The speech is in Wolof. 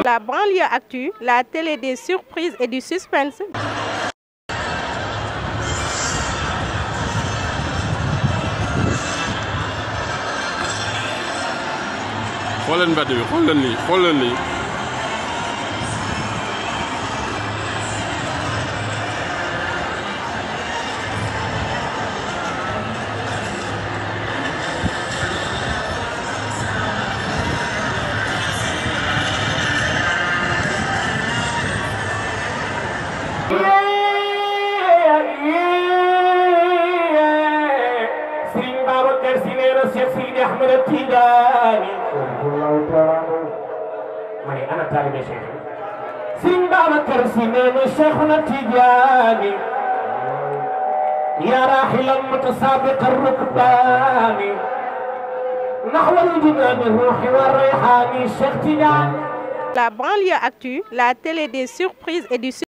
La banlieue actu, la télé des surprises et du suspense. xool leen mbedd bi xool leen lii xool leen lii Serigne Babacar Sy neena Cheikhuna Tidiane ya rahilan mutasabiqa rukbani nahwa al-jinan ruhi wa rayhani Cheikh Tidiane. La banlieue actu, la télé des surprises et du